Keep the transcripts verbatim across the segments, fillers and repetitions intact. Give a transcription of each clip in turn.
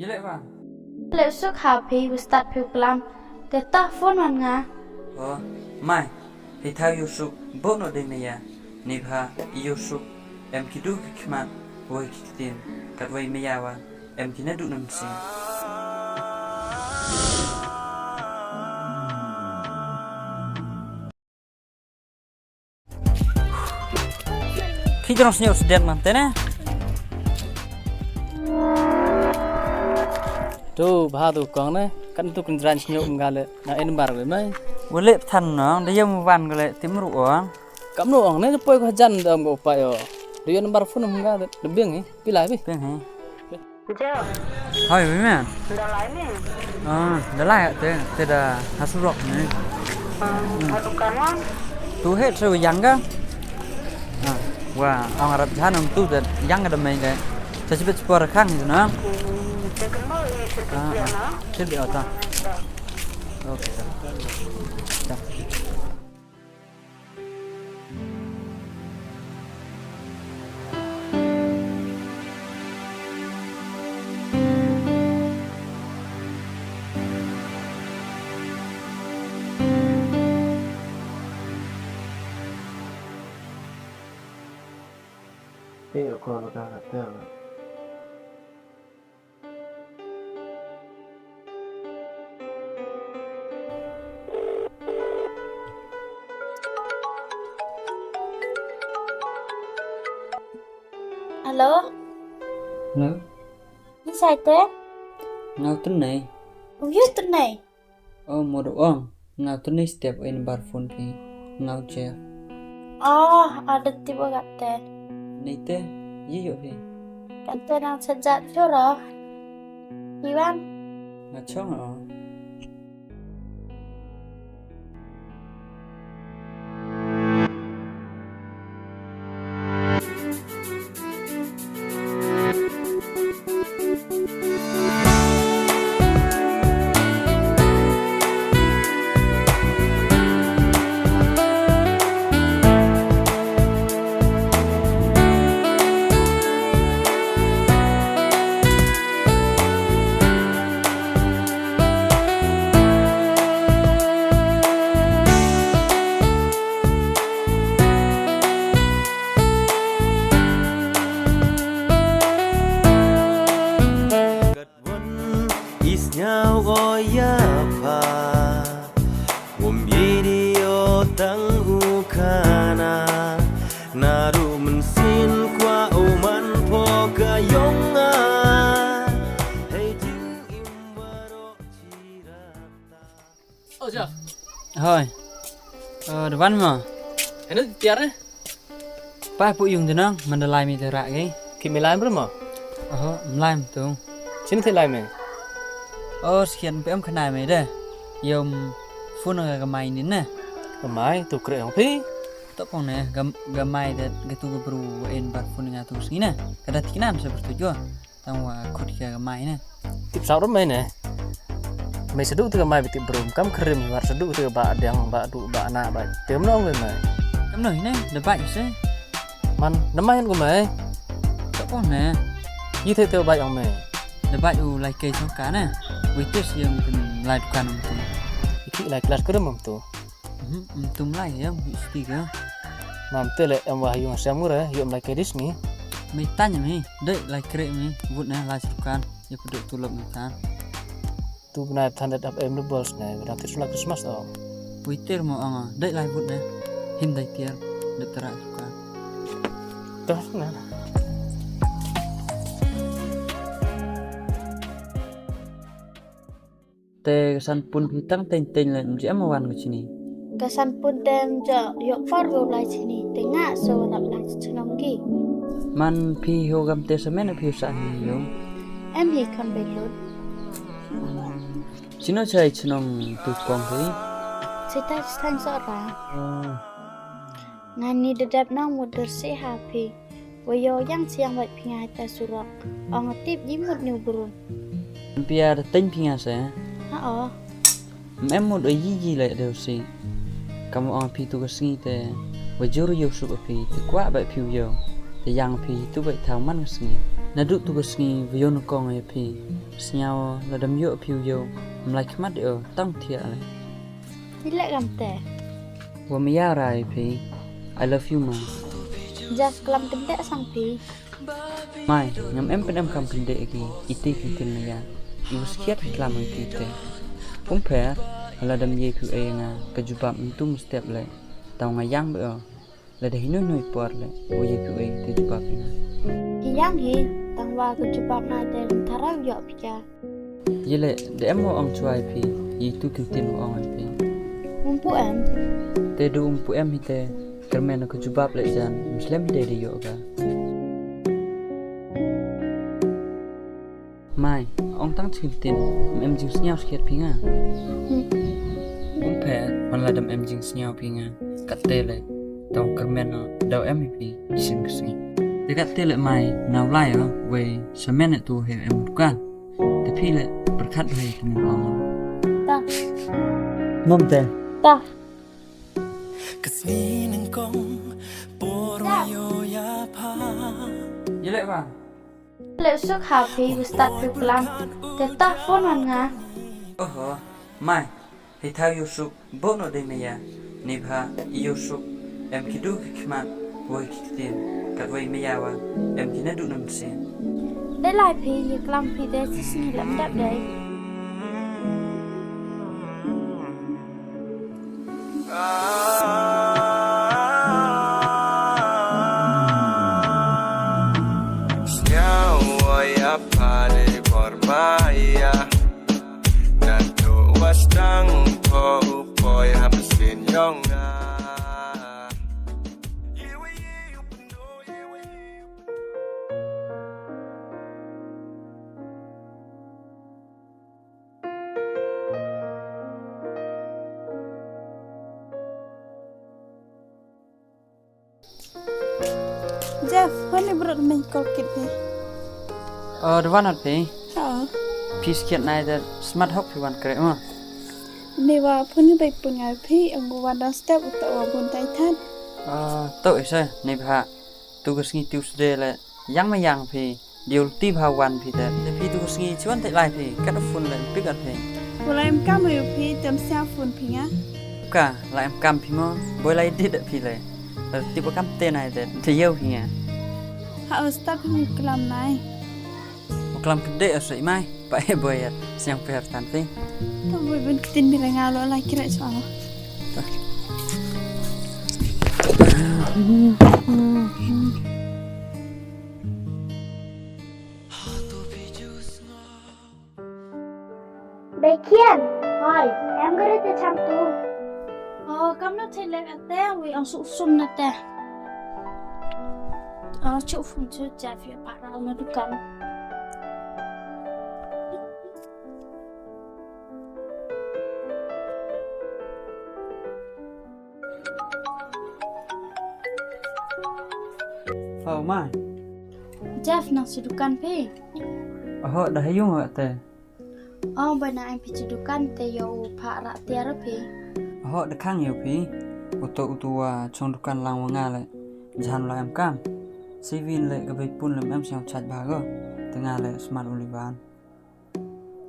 Yaleh wa. Leh suk ha phi, wa stad phi u klam. Te tah phone wan nga. Oh, mai. Hi thaw yow suk, bok noh dei maya. Neibhah i yow suk, em ki du ki khmat, wei ki ktien. Katwei maya wa, em ki naduh na mynsiem. Ki jrong sñiaw sdet man te ne. Tu, bha tu kong ne. Kan tu kan jrong sñiaw em ga le. Na en bar le mai. Wa leh pthan nong, da yam wan ga le tim ru ong. Kam nu ong ne, poi ko jan da ong ko pa yo. Da yo number phone em ga le. Da biang hi, pi lai pi. Biang hi. Jel. Hoi, wi men. Da lai ni. Ah, da lai te, te da ha surok ni. Ah, ha dukan wa? Tu he, tu yang ka. Ah, wa, ong arap jahan ong tu da yang ka da mai de. Sa chibet chipor khang ni na. Hmm, te kan mo i sirkit na. Sirkit ota. Okay, ta. Ta. Hello? Hello? Ni sai te? Nga u Tnei. U ya u Tnei? Oh, mo do ong. Nga u Tnei step in bar phone phi. Nga u Jeff. Oh, ada tip wa katte. Nei te, ye yoh phi. Katte nang chajat choro. Iwan. Nga chong o. Wan i sñiaw o ya pha, wym ye di o tang u khana, na ru mynsiem kwah u man pho ka yong nga. Hei jing im waroh chi rata. Oh, Jeff. Hoi. Eh, da wan mo? Hei, na tiar eh? Pa pu yung te nong, man da lai mi te rah ke. Ki mi lai mo? Oh, lai mo tu. Chini te lai me? Oh, skian pe em khana me de. Yom phone ka ka mai ni ne. Ka mai, tu kre hong phi? Tok pong ne, ka, ka mai de, ka tu ka bru wa en bar phone nga tu sngi ne. Ka da tikna sa bertuju. Tang wa khut ka ka mai ne. Tip sau rum mai ne. Mai sadu te ka mai bitip brum. Kam krim war sadu te ka ba diang, ba du, ba na, ba. Tem nong le mai. Kam no hi ne, da bai se. Man, da mai ko mai. Ka pon ne. Yi te te bai ong mai. Da bai u lai ke song ka ne. Wei tes yang kin lai dukan ong tu. Iki lai kelas krim ong tu. Mhm, em tum lai ya, wi sti ka. Mam te le em wa yung siam ngure, yung lai ke dis mi. Mi tanya mi, dei lai kre mi, wut ne lai surkan, ya pdu tulop mi tan. Tu bnai than det ap em du bols ne, bnai tis la Christmas o. Pui ter mo anga, dei lai wut ne, him dei tiar, dei tera surkan. Dah na. Te ka san pun phi tang teng teng le, mji em wan ko chini. Ka san pun te mja yoh por ko lai chini, te nga so rap lai chnong ki. Man phi ho gam te sa men phi sa hi yo. Em hi kham belut. Chino chai chnong tu kong phi? Chita chitang so ra. Oh. Nga ni da dep nong mut dur si ha phi. Wa yo yang chiang wait phi nga hita surok. Ong tip yi mut ni u bru. Pia da teng phi nga se. Ha o. Em mut o yi yi le de si. Kam ong phi tu ka sngi te. Wa jur yo suk phi. Te kwah bai phi yo. Te yang phi tu bai thaw man ka sngi. Naduh tu ka sngi wa yoh na kong ya phi. Sñiaw lada ym yoh phi u yoh, ym lai khmat de o, tang thiah le. Phi le kamte. Wa maya ra ya phi. I love you, Mai. Jeff, klam kyndeh sang phi. Mai, ngam em pynemkam kyndeh ki, iti ki ktien maya. I wa skhiat ki klam iti te. Ym pher, lada ym ye phi u e ya nga, ka jubab ym tu mynstep le. Tang nga yang be o. Lada hi noi noi por le, u ye phi u e te jubab ya nga. Ki yang hi, tang wa ka jubab na te ym tharai u yoh phi ka. Ye le, da em wa ong chwa ya phi, ye tu ki ktien wa ong ya phi. Ym pu em. Te du ym pu em hi te, kyrmen ka jubab le jan, ym slem hi de de yoh ka. Mai, ong tang chi ktien, ym em jingsñiaw skhiat phi nga. Hmm. Ym pher, man lada ym em jingsñiaw phi nga, katte le, tang kyrmen o, daw em hi phi, i sim ka sngi. Te katte le Mai, naw lai o, wei, sa men e tu he em dukan. Te phi le, pyrkhat bha i kini ong. Ta. Mom te. Ta. Ka sngi nyngkong, por wa yoh ya pha. Ye le wa. Le suk ha phi, wa start phi klam. Te ta phone wan nga. Oho, Mai. Hi thaw yoh suk, bo no de maya. Neibhah, i yoh suk, em ki du ki khmat, wei ki ktien, kat wei maya wa, em ki naduh na mynsiem. De lai phi, ye klam phi de, chi sngi lam dap de. Sñiaw wa ya pha de por maya. Naduh wa sdang pho u poi ha psin yong nga. Jeff, honi brot main call kit ni. Oh, da wan hat phi? Ha. Phi skhiat nai da smat hok phi wan kreh mo. Ni wa phone ni bai pun ngai phi, ang wan da step u to wa bun tai than. Ah, to isa, neibhah. Tu ka sngi Tuesday le, yang ma yang phi. Diu ti bha wan phi te. Te phi tu ka sngi chi wan te lai phi. Kat phone le pick up phi. Boi lai em kam yu phi, tem sia phone phi nga. Ka, lai em kam phi mo. Boi lai dit phi le. Ti ba kam te nai te. Te yoh phi nga. Ha, u start phi klam nai. U klam kyndeh o sa i Mai. Pa e boi ya. Siang pher tan phi. To boi bun ktien mi renga lo lai kira chwa. Bekian. Hoi. Em gare te cham tu. Oh, kam no thei lek ate, wi ang su sum na te. Oh, chu phone chu cha fi pa ra na dukan. Oh, Mai. Jeff, nang si dukan phi? Oho, da ha yung wa te. Oh, ba na em phi chi dukan te yow pha ra tiar phi. Oho, da khang yow phi. Uto utu wa chong dukan lang wa nga le. Jan la em kam. Sivin le ka bai pun lem em siang chaj ba go. Te nga le smat u liwan.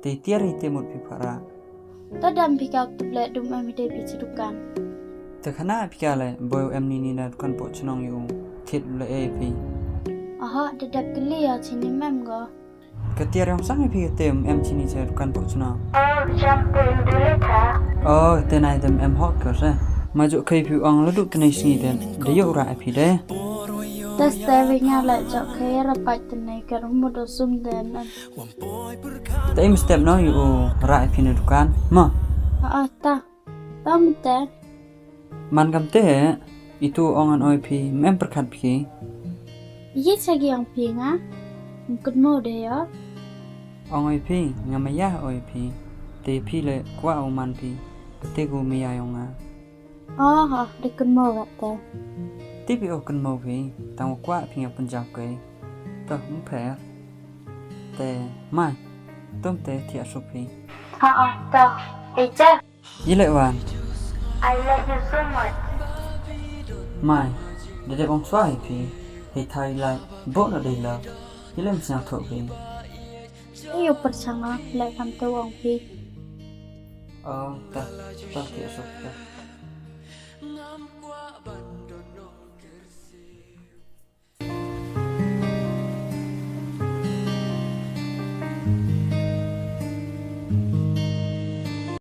Te tiar i te mut phi pha ra. Ta dam phi ka tuk le dum em i te phi chi dukan. Te khana phi ka le boi em ni ni na dukan po chnong yu. Thit le e phi. Aha, te dap kli ya chi ni mem go. Ka tiar yong sang i phi te em chi ni chi dukan po chnong. Oh, jam ko in dule tha. Oh, te nai te em hok ko se. Ma ju kai phi ong le du te nai sngi te. De yow ra phi de. Te ste wi nga le ju kai ra pa te nai ka rum mo do sum de na. Te im step no yu ra phi na dukan. Ma. Ah, ta. Tam te. Man kam te, itu ong an oi phi, mem pyrkhat phi. Ye cha gi ong phi nga, mkut mo de yo. Ong oi phi, nga maya oi phi, te phi le kwah u man phi, kate ku maya yong nga. Oh, oh, de kun mo gat te. Te phi o kun mo phi, tang kwah phi nga pynjap ke. To, mpher. Te, mai, tum te thiah suk phi. Ha, oh, to, e cha. Yi le wan. I love you so much. Mai, da dep ong chwa hi phi, hei thai lai, bo na dei love. Ki lem sñiawthooh phi. Yow pyrchang a, leh kamtæ ong phi. O, ta, ta ki suk ta.